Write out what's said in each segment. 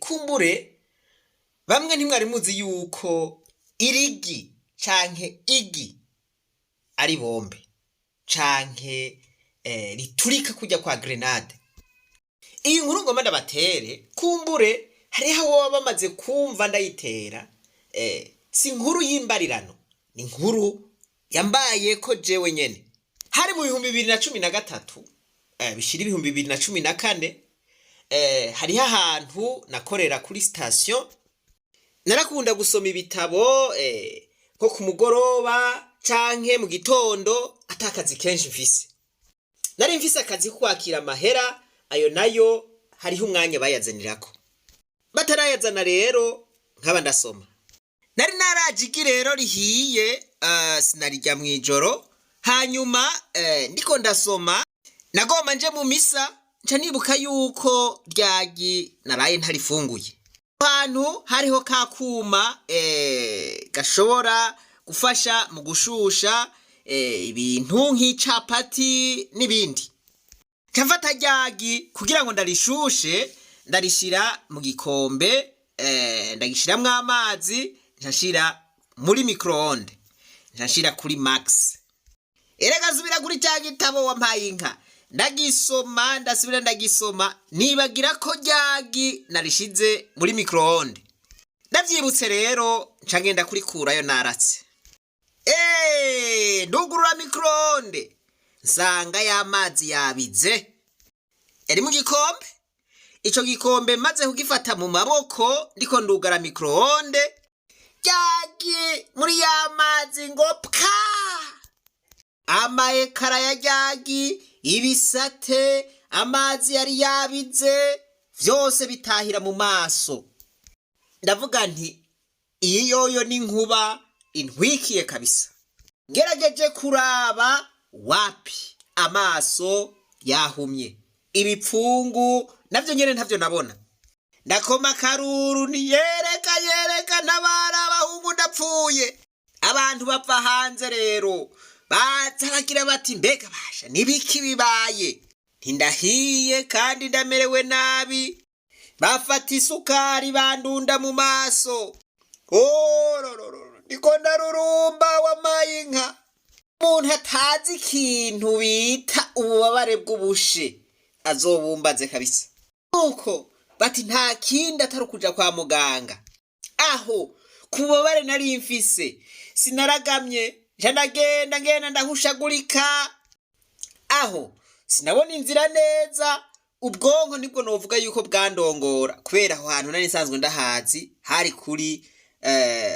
Kumbure bamwe ntimwari muzi yuko irigi canke igi ari bombe canke riturika kurya kwa grenade. Iyi nkuru ngomba ndabatere, kumbure hariho abo baba bamaze kumva ndayitera. Si inkuru y'imbarirano, ni inkuru yambayeko jewe nyene. Hari mu 2013 bishira 2014. Hariho ahantu nakorera kuri station. Narakunda gusoma ibitabo nko ku mugoroba canke mu gitondo ata kazi kenshi mfise. Nari mfise akazi ko kwakira amahera, ayo nayo hariho umwanya bayazanirako. Batarayazana rero nkaba ndasoma. Nari naraje igi rero rihiye, sinarirya mw'ijoro. Hanyuma ndiko ndasoma, nagomba nje mu misa, nca nibuka yuko ryagi naraye ntarifunguye. Ahantu hariho ka kuma gashobora gufasha mu gushusha ibintu nk'icapati n'ibindi. Nca mfata ryagi kugira ngo ndarishushe, ndarishira mu gikombe, ndagishiramwo amazi, nca nshira muri micro-onde, nca nshira kuri max. Erega subira kuri ca gitabo, wampaye inka, ndagisoma, ndasubira ndagisoma, nibagira ko ryagi narishize muri micro-onde. Ndavyibutse rero, nca ngenda kurikurayo naratse. Ndugurura micro-onde, nsanga y'amazi yabize yari mu gikombe. Ico gikombe maze kugifata mu maboko, ndiko ndugara micro-onde, ryagi muri ya mazi ngo pwa! Amaekara ya ryagi, ibisate, amazi yari yabize, vyose bitahira mu maso. Ndavuga nti iyi yoyo ni nkuba intwikiye kabisa. Ngerageje kuraba, wapi, amaso yahumye, ibipfungu navyo nyene ntavyo nabona. Ndakoma akaruru ni yereka yereka, ntabara abahungu, ndapfuye! Abantu bava hanze rero baza bagira bati: "Mbega basha nibiki bibaye?" Ntindahiye kandi ndamerewe nabi. Bafata isukari bandunda mu maso. Orororo, ndiko ndarurumba, wamaye inka. Umuntu atazi ikintu bita ububabare bw'ubushe azobumbaze kabisa. Nuko bati nta kindi atari ukuja kwa muganga. Aho ku bubabare nari mfise sinaragamye, nca ndagenda, ngenda ndahushagurika. Aho sinabona inzira neza, ubwonko nibwo novuga yuko bwandongora, kubera aho hantu nari nsanzwe ndahazi, hari kuri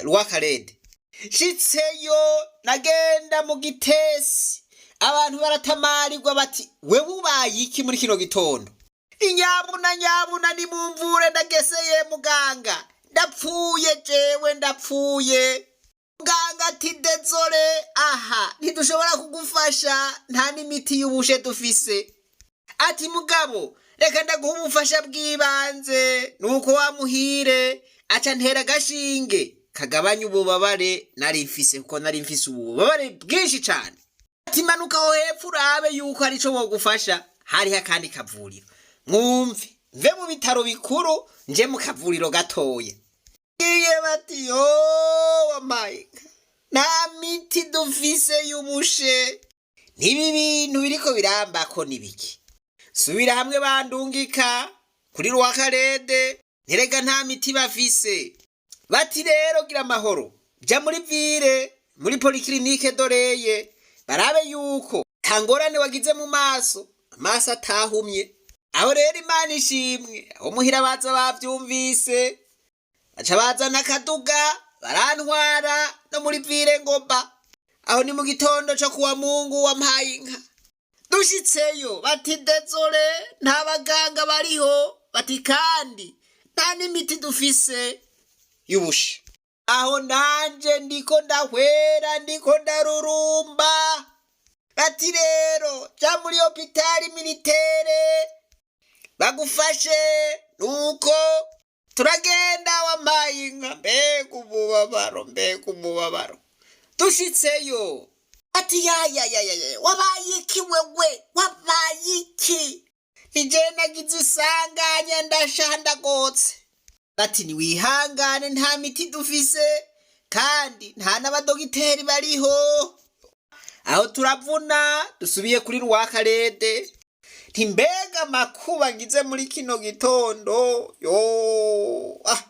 Rwakarede. Nshitseyo nagenda mu gitesi, abantu baratamarirwa bati: "Wewe ubaye iki muri kino gitondo?" "Inyabuna, nyabuna, nimumvure, ndageseye muganga, ndapfuye jewe, ndapfuye." Muganga ati: "Désolé, aha ntidushobora kugufasha, nta n'imiti y'ubushe dufise." Ati: "Mugabo reka ndaguha ubufasha bw'ibanze." Nuko wamuhire aca ntera agashinge kagabanya ububabare nari mfise, kuko nari mfise ububabare bwinshi cane. Ati: "Manuka aho hepfo urabe yuko hari ico bogufasha." Hariho akandi kavuriro. Mwumve, mve mu bitaro bikuru nje mu kavuriro gatoya. Iye bati: "Yo wampaye, nta miti dufise y'ubushe." Ntibi bintu biriko birambako nibiki? Subira hamwe bandungika kuri Rwakarede, nterega nta miti bafise. Bati: "Rero gira amahoro, jya muri ville, muri polyclinique doreye, barabe yuko nta ngorane wagize mu maso, amaso atahumye." Aho rero Imana ishimwe, aho muhira baza bavyumvise, baca bazana akaduga, barantwara no muri ville ngomba. Aho ni mu gitondo co kuwa Mungu, wampaye inka. Dushitseyo bati: "Désolé, nta baganga bariho." Bati: "Kandi nta n'imiti dufise y'ubushe." Aho nanje ndiko ndahwera, ndiko ndarurumba. Bati: "Rero ja muri hôpital militaire bagufashe." Nuko turagenda, wampaye inka. Mbega umubabaro, mbega umubabaro! Dushitseyo ati: "Yayayayaya, wabaye iki wewe? Wabaye iki?" Nije nagize isanganya, ndasha, ndagotse. Bati niwihangane, nta miti dufise kandi nta n'abadogiteri bariho. Aho turavuna dusubiye kuri Rwakarede. Nti mbega amakuba ngize muri kino gitondo yo! Ah,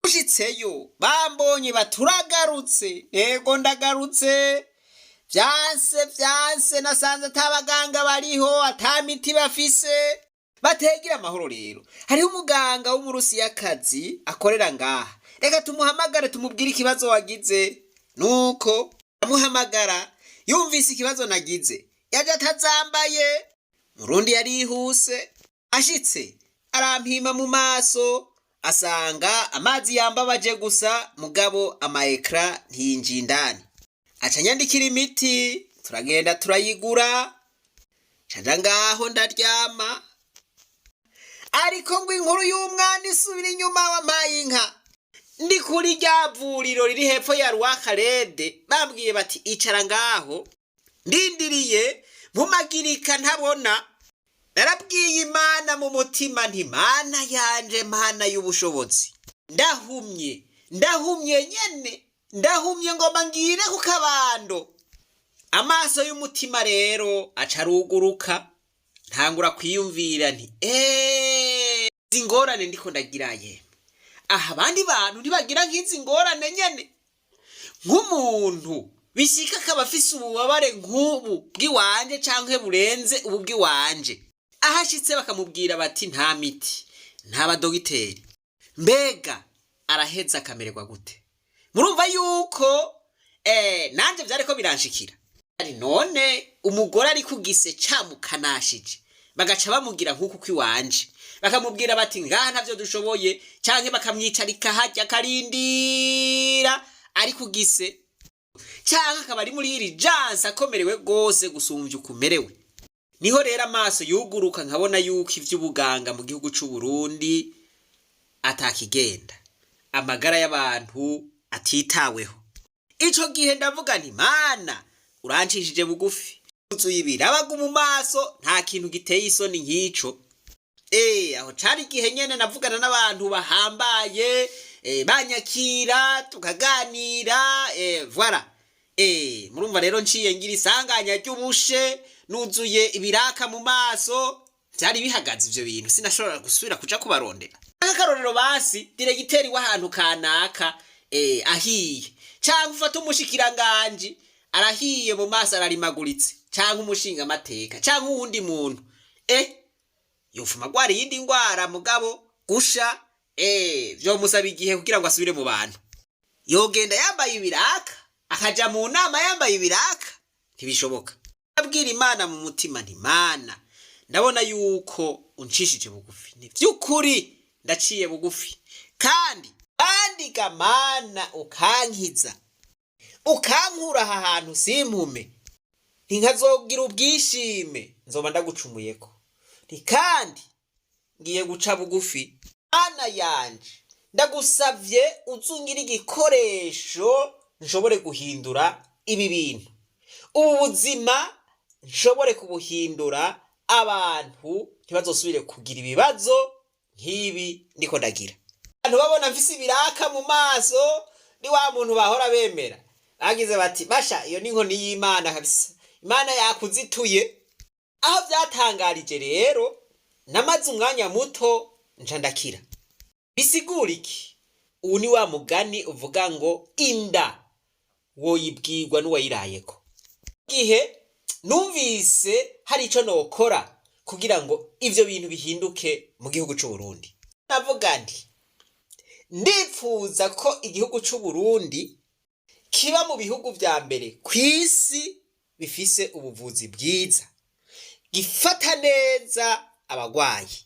ushitseyo bambonye baturagarutse. Yego, ndagarutse. Vyanse vyanse, nasanze ata baganga bariho, ata miti bafise. Bategira amahoro. Rero hariho umuganga w'Umurusiyakazi akorera ngaha, reka tumuhamagare tumubwire ikibazo wagize. Nuko amuhamagara, yumvise ikibazo nagize, yaje atazambaye. Murundi yarihuse, ashitse arampima mu maso, asanga amazi yambabaje gusa, mugabo ama écrans ntiyinjiye indani. Aca anyandikira imiti, turagenda turayigura, caja ngaho ndaryama. Ariko ngo inkuru y'umwana isubira inyuma, wampaye inka. Ndi kuri rya vuriro riri hepfo ya Rwakarede, bambwiye bati icara ngaho. Ndindiriye mpumagirika, ntabona. Narabwiye Imana mu mutima nti: "Mana yanje, Mana y'ubushobozi, ndahumye, ndahumye nyene, ndahumye, ngoma ngire ku kabando." Amaso y'umutima rero aca aruguruka, ntangura kwiyumvira nti: "Eee, izi ngorane ndiko ndagira yemwe, aha abandi bantu ntibagira nk'izi ngorane nyene?" Nk'umuntu bishika akaba afise ububabare nk'ubu bw'iwanje canke burenze ubu bw'iwanje, aho ashitse bakamubwira bati nta miti, nta badogiteri, mbega araheza akamererwa gute? Murumva yuko nanje vyariko biranshikira. Ari none umugore ari kugise camukanashije, bagaca bamugira nk'uku kw'iwanje, bakamubwira bati ngaha ntavyo dushoboye, canke bakamwicarika harya akarindira ari kugise, canke akaba ari muri urgence akomerewe rwose gusumvya uko umerewe. Niho rero amaso yuguruka, nkabona yuko ivy'ubuganga mu gihugu c'u Burundi atakigenda, amagara y'abantu atitaweho. Ico gihe ndavuga nti: "Mana, urancishije bugufi, uzuye ibirabagu mu maso, nta kintu giteye isoni nk'ico." Aho cari igihe nyene navugana n'abantu bahambaye, banyakira tukaganira, voilà. Murumva rero nciye ngira isanganya ry'ubushe, nuzuye ibiraka mu maso, vyari bihagaze ivyo bintu, sinashobora gusubira kuja kubarondera. Nk'akarorero, basi diregiteri w'ahantu kanaka ahiye, canke ufate umushikiranganji arahiye mu maso, ararimaguritse, canke umushingamateka, canke uwundi muntu, yofuma agwara iyindi ngwara. Mugabo gusha vyomusaba igihe kugira ngo asubire mu bantu. Yogenda yambaye ibiraka, akaja mu nama yambaye ibiraka? Ntibishoboka. Abwira Imana mu mutima nti: "Mana, ndabona yuko uncishije bugufi, ni vy'ukuri ndaciye bugufi, kandi gamana ukankiza, ukankura aha hantu simpume, ntinkazogira ubwishime, nzoba ndagucumuyeko. Nti kandi ngiye guca bugufi. Mana yanje, ndagusavye uzungira igikoresho nshobore guhindura ibi bintu, ubu buzima nshobore kubuhindura, abantu ntibazosubire kugira ibibazo nk'ibi ndiko ndagira." Abantu babona mfise ibiraka mu maso, ni wa muntu bahora bemera, bagize bati: "Basha, iyo ni inkoni y'Imana kabisa, Imana yakuzituye." Aho vyatangarije rero, namaze umwanya muto nca ndakira. Bisigura iki? Ubu ni wa mugani uvuga ngo inda woyibwirwa n'uwayirayeko. Gihe numvise hari ico nokora kugira ngo ivyo bintu bihinduke mu gihugu c'u Burundi, navuga nti ndipfuza ko igihugu c'u Burundi kiba mu bihugu vya mbere kw'isi bifise ubuvuzi bwiza, gifata neza abagwayi,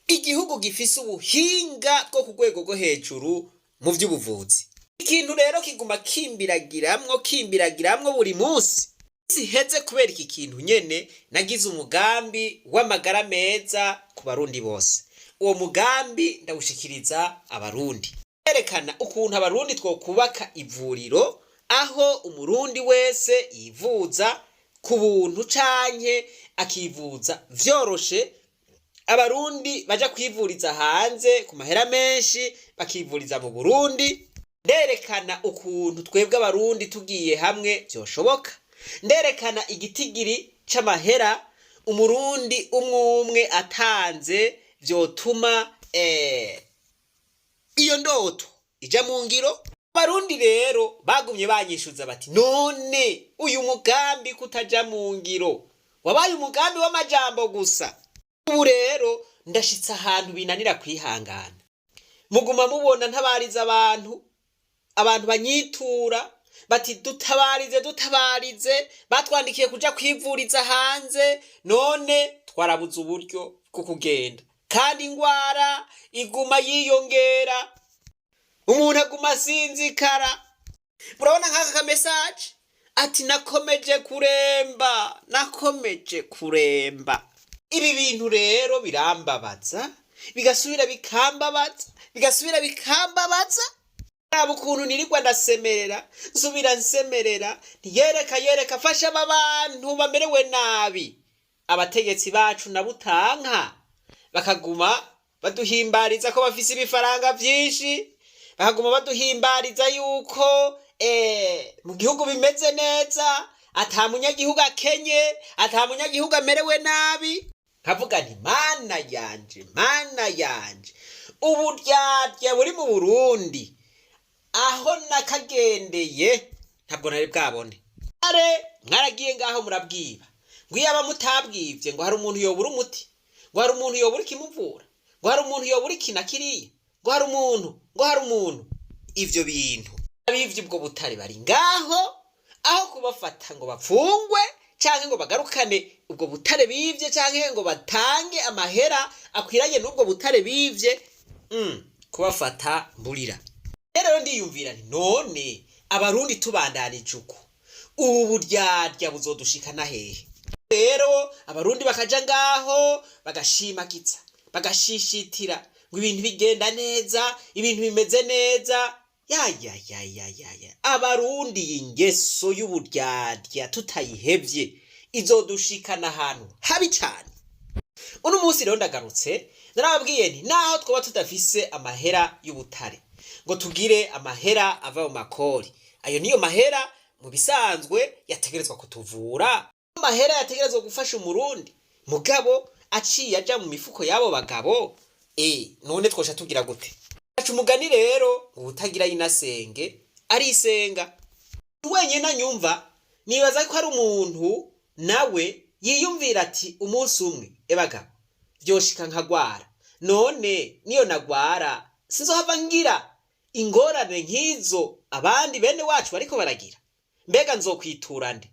igihugu gifise ubuhinga bwo ku rwego rwo hejuru mu vy'ubuvuzi. Ikintu rero kiguma kimbiragiramwo, kimbiragiramwo buri munsi siheze. Kubera iki kintu nyene nagize umugambi w'amagara meza ku Barundi bose. Uwo mugambi ndawushikiriza Abarundi, erekana ukuntu Abarundi twokubaka ivuriro aho Umurundi wese yivuza ku buntu canke akivuza vyoroshe. Abarundi baja kwivuriza hanze ku mahera menshi bakivuriza mu Burundi. Nderekana ukuntu twebwe Abarundi tugiye hamwe vyoshoboka. Nderekana igitigiri c'amahera Umurundi umwe umwe atanze vyotuma iyo ndoto ija mu ngiro. Abarundi rero bagumye banyishuza bati: "None uyu mugambi kutaja mu ngiro wabaye umugambi w'amajambo gusa?" Ubu rero ndashitse ahantu binanira kwihangana. Muguma mubona ntabariza abantu, abantu banyitura bati: "Dutabarize, dutabarize, batwandikiye kuja kwivuriza hanze, none twarabuze uburyo bwo kugenda, kandi ingwara iguma yiyongera, umuntu aguma asinzikara." Murabona nk'aka kamesaje ati: "Nakomeje kuremba, nakomeje kuremba." Ibi bintu rero birambabaza, bigasubira bikambabaza, bigasubira bikambabaza. Raba ukuntu nirirwa ndasemerera, nsubira nsemerera, ntiyereka yereka fasha aba bantu bamerewe nabi. Abategetsi bacu na butanka bakaguma baduhimbariza ko bafise ibifaranga vyinshi, bakaguma baduhimbariza yuko mu gihugu bimeze neza, ata munyagihugu akenye, ata munyagihugu amerewe nabi. Nkavuga nti: "Mana yanje, Mana yanje, uburyarya buri mu Burundi, aho nakagendeye ntabwo nari bwabone." Are mwaragiye ngaho murabwiba, ngo iyaba mutabwivye ngo hari umuntu yobura umuti, ngo hari umuntu yobura ikimuvura, ngo hari umuntu yobura iki na kiriya, ngo hari umuntu, ngo hari umuntu. Ivyo bintu, abivye ubwo butare bari ngaho, aho kubafata ngo bapfungwe canke ngo bagarukane ubwo butare bivye, canke ngo batange amahera akwiranye n'ubwo butare bivye, kubafata mburira. Rero ndiyumvira nti: "None Abarundi tubandanije uku, ubu buryarya buzodushikana hehe?" Rero Abarundi bakaja ngaho bagashimagiza, bagashishitira ngo ibintu bigenda neza, ibintu bimeze neza. Ya ya ya ya ya ya, Abarundi iyi ngeso y'uburyarya tutayihevye izodushikana ahantu habi cane. Uno munsi rero ndagarutse, narababwiye nti naho twaba tudafise amahera y'ubutare ngo tugire amahera ava mu makori, ayo niyo mahera mu bisanzwe yategerezwa kutuvura, amahera yategerezwa gufasha Umurundi, mugabo aciye aja mu mifuko y'abo bagabo. None twosha tugira gute? Aca umugani rero ngo utagira yinasenge arisenga wenyine. Anyumva nibaza ko ari umuntu nawe yiyumvira ati: "Umunsi umwe ebagabo vyoshika nkagwara, none niyo nagwara sinzohava ngira ingorane nk'izo abandi bene wacu bariko baragira? Mbega nzokwitura nde?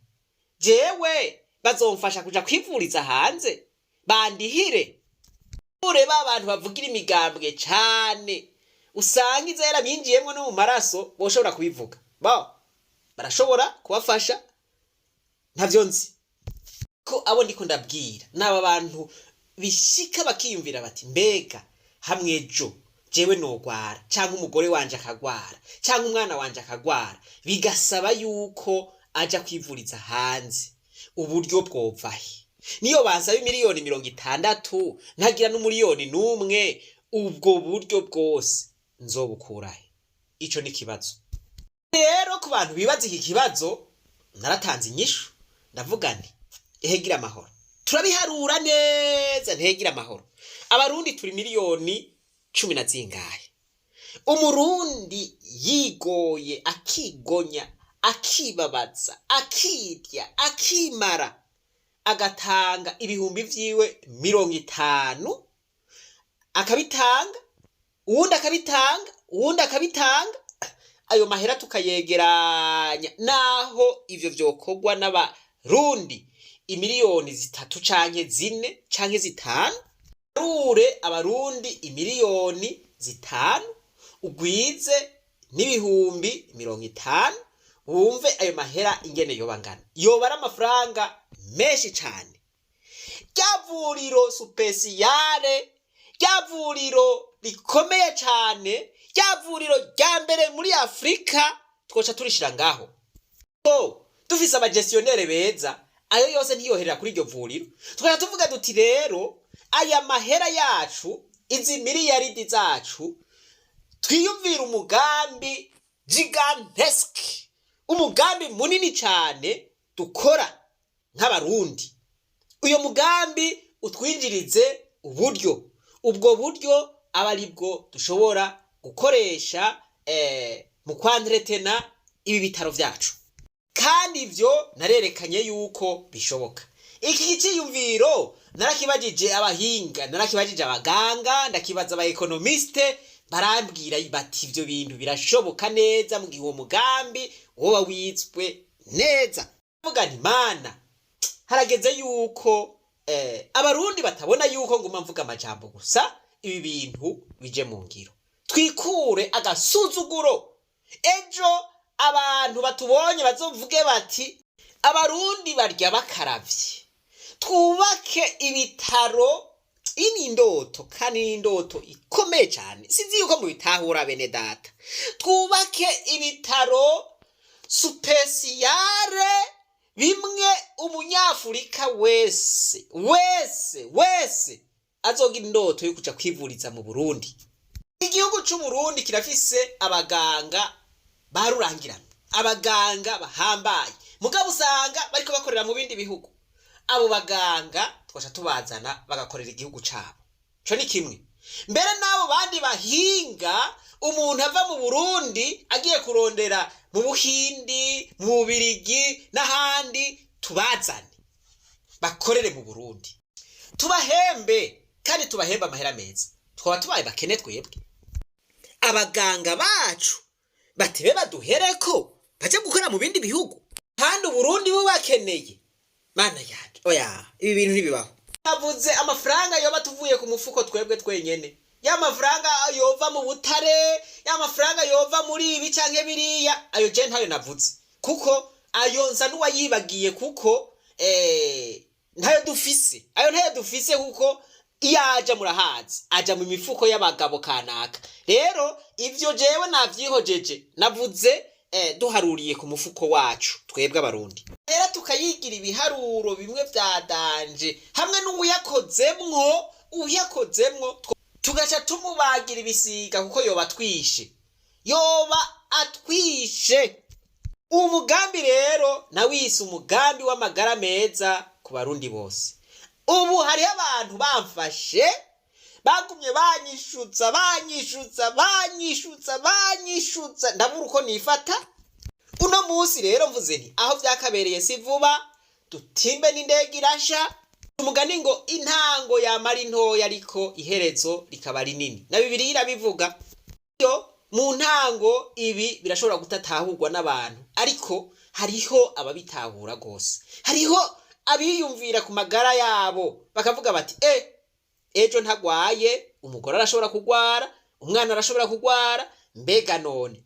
Jewe bazomfasha kuja kwivuriza hanze, bandihire?" Ure ba bantu bavugira imigambwe cane, usanga iza yaramyinjiyemwo no mu maraso, boshobora kubivuga bo barashobora kubafasha. Ntavyo nzi ko abo ndiko ndabwira n'aba bantu bishika bakiyumvira bati: "Mbega hamwe ejo jewe nogwara, canke umugore wanje akagwara, canke umwana wanje akagwara, bigasaba yuko aja kwivuriza hanze, uburyo bwovahe? Niyo bansaba 60 miliyoni ntagira n'umuriyoni n'umwe, ubwo buryo bwose nzobukurahe?" Ico ni kibazo. Rero ku bantu bibaza iki kibazo, naratanze inyishu, ndavuga nti: "Ehegira amahoro, turabiharura neza, ntegira amahoro." Abarundi turi miliyoni 10 na zingahe? Umurundi yigoye, akigonya, akibabaza, akirya, akimara, agatanga 50.000 vyiwe, akabitanga, uwundi akabitanga, uwundi akabitanga, ayo mahera tukayegeranya, naho ivyo vyokorwa n'Abarundi 3 miliyoni canke 4 canke 5. Rure Abarundi 5 miliyoni ugwize n'50.000, wumve ayo mahera ingene yoba angana. Yoba ari amafaranga menshi cane. Rya vuriro spécial, rya vuriro rikomeye cane, rya vuriro rya mbere muri Afurika, twoca turishira ngaho. Ko dufise abagestionnaires beza, ayo yose ntiyoherera kuri iryo vuriro. Tukaca tuvuga duti rero Aya mahera yacu, izi miliyaridi zacu, twiyumvire umugambi gigantesque, umugambi munini cyane dukora nk'Abarundi. Uyo mugambi utwinjirize uburyo, ubwo buryo aba ari bwo dushobora gukoresha mu kwantretena ibi bitaro vyacu. Kandi ivyo narerekanye yuko bishoboka. Iki ciyumviro narakibajije abahinga, narakibajije abaganga, ndakibaza aba économistes, barambwira bati ivyo bintu birashoboka neza mu gihe uwo mugambi woba wizwe neza. Vuga nti: "Mana, harageze yuko Abarundi batabona yuko nguma mvuga amajambo gusa, ibi bintu bije mu ngiro, twikure agasuzuguro. Ejo abantu batubonye bazovuge bati Abarundi barya bakaravye." Twubake ibitaro. Iyi ni indoto, kandi ni indoto ikomeye cyane. Sinzi yuko mubitahura, bene data. Twubake ibitaro spécial, bimwe Umunyafurika wese wese wese azogira indoto yo kuja kwivuriza mu Burundi. Igihugu c'Uburundi kirafise abaganga barurangirana, abaganga bahambaye, mugabo usanga bariko bakorera mu bindi bihugu. Abo baganga twaca tubazana bagakorera igihugu cabo. Ico ni kimwe. Mbere n'abo bandi bahinga, umuntu ava mu Burundi agiye kurondera mu Buhindi, mu Bubirigi n'ahandi, tubazane bakorere mu Burundi, tubahembe, kandi tubahembe amahera meza. Twaba tubaye bakene twebwe? Abaganga bacu batebe baduhereko baje gukora mu bindi bihugu kandi Uburundi bubakeneye? Mana yanje, oya, ibi bintu ntibibaho. Navuze amafaranga yoba tuvuye ku mufuko twebwe twenyene, ya mafaranga yova mu butare, ya mafaranga yova muri ibi canke biriya, ayo je ntayo navuze, kuko ayo nsa n'uwayibagiye, kuko ntayo dufise. Ayo ntayo dufise, kuko iyo aja murahazi, aja mu mifuko y'abagabo kanaka. Rero ivyo jewe navyihojeje, navuze duharuriye ku mufuko wacu twebwe Abarundi. Rero tukayigira ibiharuro bimwe vya danger, hamwe n'uyakozemwo, uyakozemwo tugaca tumubagira ibisiga, kuko yoba atwishe, yoba atwishe. Umugambi rero nawise umugambi w'amagara meza ku Barundi bose. Ubu hariho abantu bamfashe, bagumye banyishutsa, banyishutsa, banyishutsa, banyishutsa, ndabura uko nifata. Uno munsi rero mvuze nti aho vyakabereye si vuba, dutimbe n'indege irasha. Umugani ngo intango yamara intoya, ariko iherezo rikaba rinini, na Bibiliya irabivuga. Yo mu ntango ibi birashobora kudatahurwa n'abantu, ariko hariho ababitahura rwose. Hariho abiyumvira ku magara yabo, bakavuga bati: "E, ejo ntagwaye, umugore arashobora kugwara, umwana arashobora kugwara. Mbega none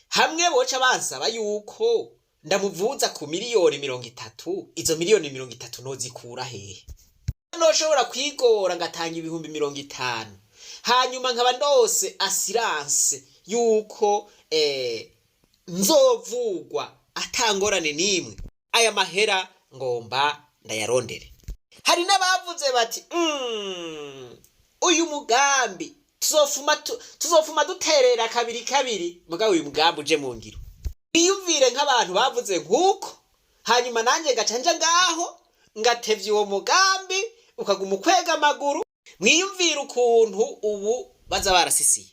hamwe boca bansaba yuko ndamuvuza ku miliyoni 30, izo miliyoni 30 nozikura hehe? Noshobora kwigora ngatanga 50,000, hanyuma nkaba ndose assurance yuko nzovugwa atangorane n'imwe. Aya mahera ngomba ndayarondere." Hari n'abavuze bati: uyu mugambi tuzofuma duterera kabiri kabiri, mugabo uyu mugambi uje mu ngiro." Biyumvire nk'abantu bavuze nk'uko, hanyuma nanjye ngaca nja ngaho ngatevya uwo mugambi ukaguma ukwega amaguru. Mwiyumvire ukuntu ubu baza barasisiye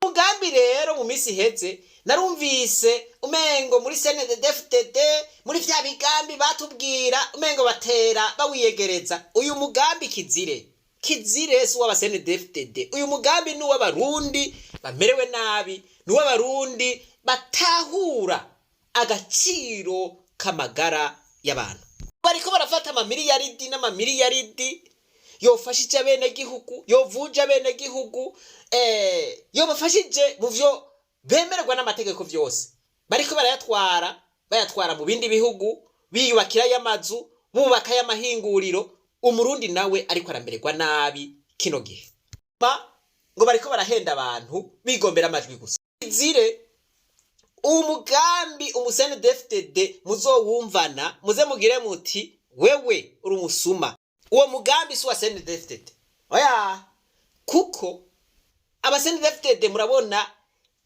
umugambi. Rero mu minsi iheze narumvise umengo muri CNDD-FDD, muri vya bigambi batubwira, umengo batera bawiyegereza uyu mugambi. Kizire, kizire, si uw'aba CNDD-FDD. Uyu mugambi ni uw'Abarundi bamerewe nabi, ni uw'Abarundi batahura agaciro k'amagara y'abantu. Bariko barafata amamiliyaridi n'amamiliyaridi yofashije abenegihugu, yovuje abenegihugu, yobafashije mu vyo bemererwa n'amategeko vyose, bariko barayatwara, bayatwara mu bindi bihugu, biyubakirayo amazu, bubakayo amahinguriro. Umurundi nawe ariko aramererwa nabi kino gihe. Ngo bariko barahenda abantu, bigombera amajwi gusa. Izire umugambi umu CNDD-FDD muzowumvana, muze mugire muti: "Wewe uri umusuma." Uwo mugambi si uwa CNDD-FDD, oya, kuko aba CNDD-FDD murabona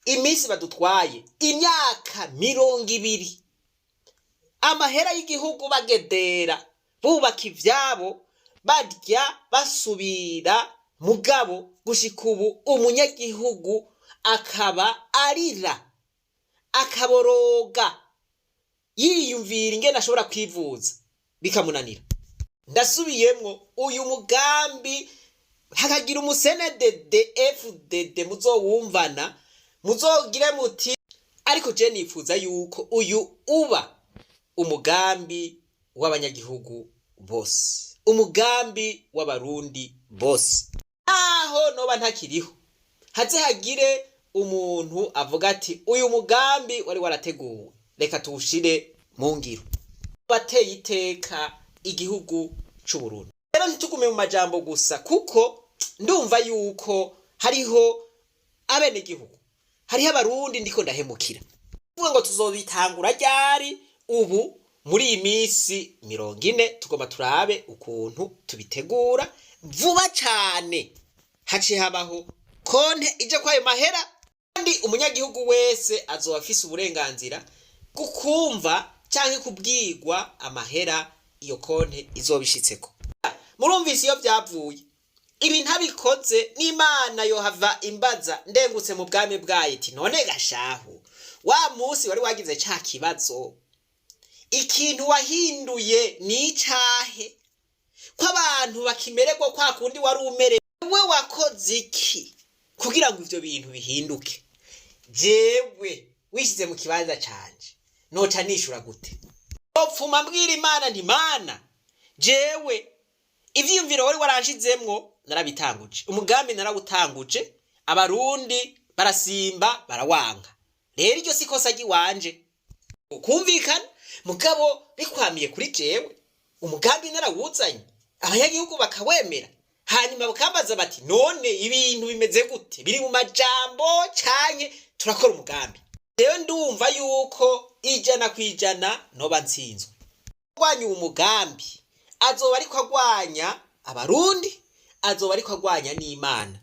iminsi badutwaye, imyaka 20, amahera y'igihugu bagedera bubaka ivyabo, barya basubira, mugabo gushika ubu umunyagihugu akaba arira akaboroga, yiyumvira ingene ashobora kwivuza bikamunanira. Ndasubiyemwo, uyu mugambi hakagira umu CNDD FDD muzowumvana, muzogire muti, ariko je nifuza yuko uyu uba umugambi w'abanyagihugu bose, umugambi w'Abarundi bose. Naho noba ntakiriho, haze hagire umuntu avuga ati: "Uyu mugambi wari warateguwe, reka tuwushire mu ngiro." Bateye iteka igihugu c'Uburundi. Rero ntitugume mu majambo gusa, kuko ndumva yuko hariho abenegihugu, hariho Abarundi ndiko ndahemukira. Kuvuga ngo tuzobitangura ryari? Ubu muri iyi minsi 40 tugomba turabe ukuntu tubitegura vuba cane, haciye habaho konte ije kwayo mahera, kandi umunyagihugu wese azoba afise uburenganzira bwo kumva canke kubwirwa amahera iyo konte izoba ishitseko. Murumvise iyo vyavuye, ibi ntabikoze n'Imana yohava imbaza ndengutse mu bwami bwayo iti: "None gashahu, wa munsi wari wagize ca kibazo, ikintu wahinduye ni icahe, ko abantu bakimererwa kwa kundi wari umerewe? We wakoze iki kugira ngo ivyo bintu bihinduke?" Jewe wishize mu kibanza canje, noca nishura gute? Opfuma mbwira Imana nti: "Mana, jewe ivyiyumviro wari waranshizemwo narabitanguje, umugambi narawutanguje, Abarundi barasimba barawanga. Rero iryo si kosa ry'iwanje, kumvikana, mugabo bikwamiye kuri jewe, umugambi narawuzanye, abanyagihugu bakawemera, hanyuma bakambaza bati: 'None ibintu bimeze gute? Biri mu majambo canke turakora umugambi?' Rero ndumva yuko 100% noba ntsinzwe." Agwanya uwo mugambi azoba ariko agwanya Abarundi, azoba ariko agwanya n'Imana.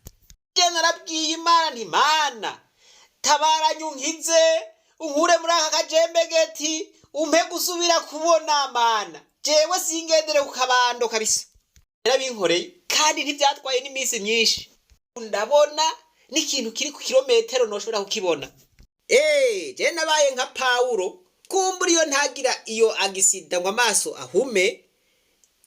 Je narabwiye Imana nti: "Mana, tabaranye, unkize, unkure muri aka kajembegeti, umpe gusubira kubona. Mana, jewe singendere ku kabando kabisa." Yarabinkoreye, kandi ntibyatwaye n'iminsi myinshi. Ndabona n'ikintu kiri ku kilometero noshobora kukibona. Je nabaye nka Pawulo. Kumbura iyo ntagira iyo accident ngo amaso ahume,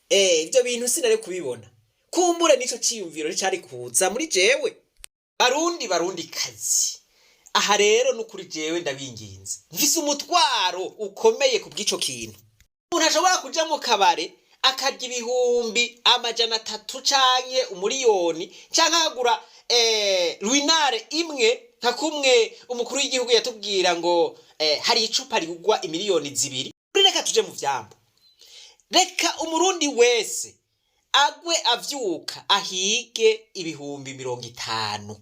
ibyo bintu sinari kubibona. Kumbure nico ciyumviro cari kuza muri jewe. Barundi, Barundi kazi, aha rero nukuri jewe ndabinginze, mfise umutwaro ukomeye ku bw'ico kintu. Umuntu ashobora kuja mu kabare akarya 300,000 canke 1,000,000, canke akagura Ruinart imwe, nka kumwe umukuru w'igihugu yatubwira ngo hari icupa rigugwa 2 miliyoni. Reka tuje mu vyambo, reka Umurundi wese agwe avyuka ahige 50,000,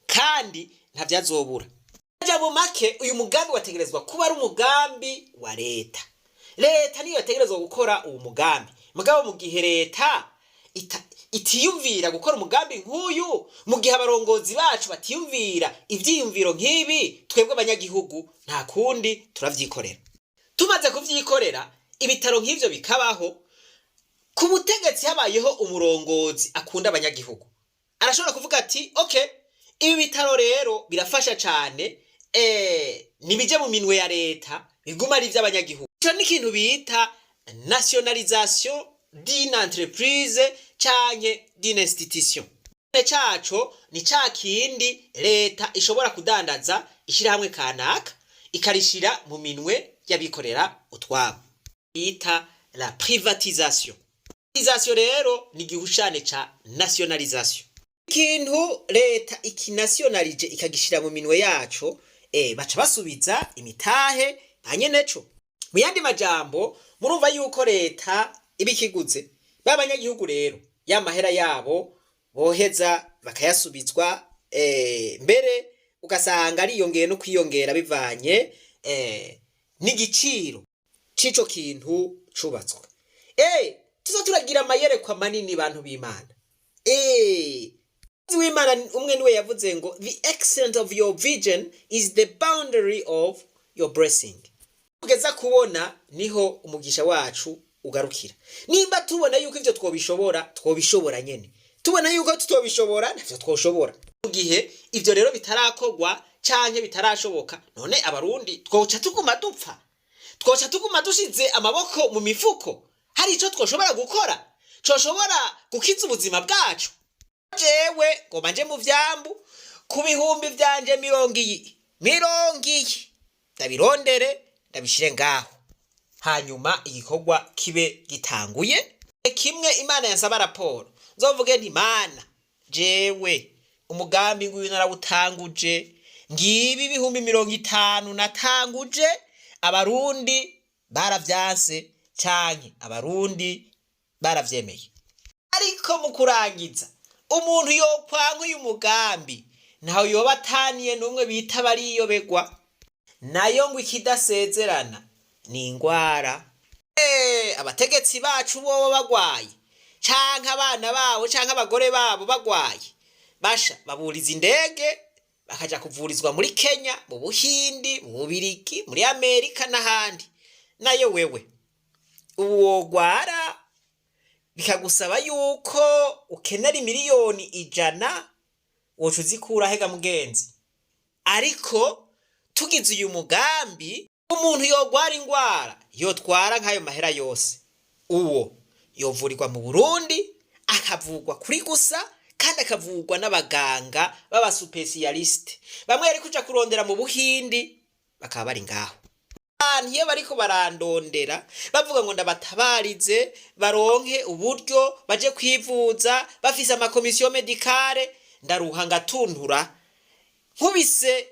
kandi ntavyazobura. Majambo make, uyu mugambi wategerezwa kuba ari umugambi wa leta. Leta niyo yategerezwa gukora uwo mugambi. Mugabo mu gihe leta itiyumvira gukora umugambi nk'uyu, mu gihe abarongozi bacu batiyumvira ivyiyumviro nk'ibi, twebwe abanyagihugu nta kundi, turavyikorera. Tumaze kuvyikorera, ibitaro nk'ivyo bikabaho, ku butegetsi habayeho umurongozi akunda abanyagihugu, arashobora kuvuga ati: "Okay, ibi bitaro rero birafasha cane, nibije mu minwe ya leta, biguma ari ivy'abanyagihugu." Ico ni ikintu bita nationalisation d'une entreprise canke d'une institution. Caco ni ca kindi leta ishobora kudandaza ishirahamwe kanaka, ikarishira mu minwe y'abikorera utwabo, bita la privatisation. Privatisation rero ni igihushane ca nationalisation. Ikintu leta ikinationalije, ikagishira mu minwe yaco, baca basubiza imitahe ba nyeneco. Mu yandi majambo, murumva yuko leta iba ikiguze b'abanyagihugu. Rero ya mahera yabo boheza bakayasubizwa, mbere ugasanga ariyongeye no kwiyongera bivanye n'igiciro c'ico kintu cubatswe. Tuza turagira amayerekwa manini, bantu b'Imana. W'Imana umwe niwe yavuze ngo "The extent of your vision is the boundary of your blessing." Tugeza kubona niho umugisha wacu ugarukira. Nimba tubona yuko ivyo twobishobora, twobishobora nyene. Tubona yuko tutobishobora, ntavyo twoshobora. Mu gihe ivyo rero bitarakorwa canke bitarashoboka, none Abarundi twoca tuguma dupfa? Twoca tuguma dushize amaboko mu mifuko? Hari ico twoshobora gukora coshobora gukiza ubuzima bwacu? Jewe ngoma nje mu vyambu ku bihumbi vyanje 20, 20 ndabirondere, ndabishire ngaho, hanyuma igikorwa kibe gitanguye. Kimwe Imana yansaba raporo, nzovuge nti: "Mana, jewe umugambi nguyu narawutanguje, ngibi 50,000 natanguje, Abarundi baravyanse canke Abarundi baravyemeye." Ariko mu kurangiza, umuntu yokwanka uyu mugambi ntaho yoba ataniye n'umwe bita bariyobegwa. Nayo ngo ikidasezerana ni ingwara. Abategetsi bacu bobo bagwaye, canke abana babo canke abagore babo bagwaye, basha baburiza indege bakaja kuvurizwa muri Kenya, mu Buhindi, mu Bubirigi, muri Amerika n'ahandi. Nayo wewe ubu wogwara bikagusaba yuko ukenera 100,000,000, woca uzikura hega mugenzi? Ariko tugize uyu mugambi, umuntu yogwara ingwara yotwara nk'ayo mahera yose, uwo yovurirwa mu Burundi, akavugwa kuri gusa, kandi akavugwa n'abaganga b'aba spécialistes bamwe yari kuja kurondera mu Buhindi bakaba bari ngaho. Abantu iyo bariko barandondera bavuga ngo ndabatabarize baronke uburyo baje kwivuza, bafise ama commissions médicales, ndaruha ngatuntura nkubise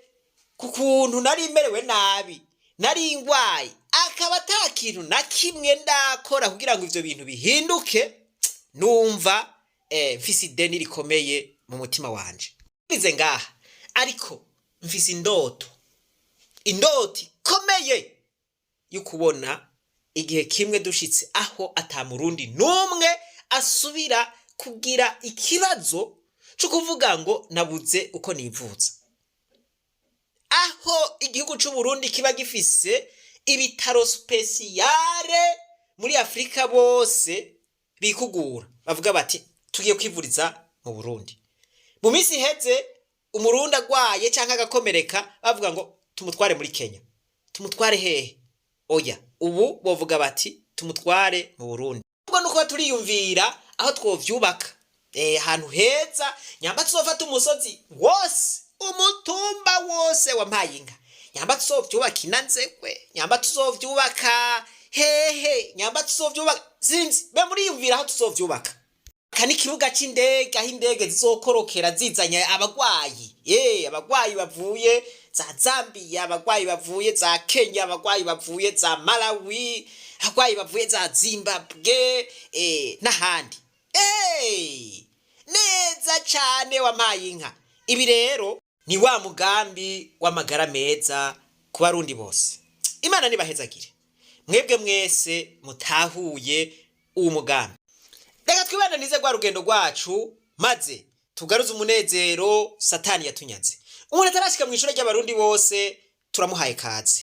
ku kuntu nari merewe nabi, nari ngwaye, akaba ata kintu na kimwe ndakora kugira ngo ivyo bintu bihinduke. Numva mfise ideni rikomeye mu mutima wanje. Bize ngaha, ariko mfise indoto, indoto ikomeye yo kubona igihe kimwe dushitse aho ata Murundi n'umwe asubira kugira ikibazo co kuvuga ngo nabuze uko nivuza, aho igihugu c'Uburundi kiba gifise ibitaro spéciales muri Afurika, bose bikugura bavuga bati tugiye kwivuriza mu Burundi. Mu minsi iheze, Umurundi agwaye canke agakomereka, bavuga ngo tumutware muri Kenya, tumutware hehe. Oya, ubu bovuga bati tumutware mu Burundi. Ubwo nuko turiyumvira aho twovyubaka, ahantu heza. Nyamba tuzofata umusozi wose, umutumba wose wampaye inka, nyamba tuzovyubaka inanzekwe, nyamba tuzovyubaka hehe, nyamba tuzovyubaka, sinzi, be muriyumvira aho tuzovyubaka. Aka ni ikibuga c'indege, aho indege zizokorokera zizanye abagwayi, abagwayi bavuye za Zambia, abagwayi bavuye za Kenya, abagwayi bavuye za Malawi, abagwayi bavuye za Zimbabwe, n'ahandi. Neza cane, wampaye inka. Ibi rero ni wa mugambi w'amagara meza ku Barundi bose. Imana nibahezagire mwebwe mwese mutahuye uwo mugambi. Reka twibandanize rwa rugendo rwacu, maze tugaruze umunezero Satani yatunyaze. Umuntu atarashika mu ishuri ry'Abarundi bose, turamuhaye kaze.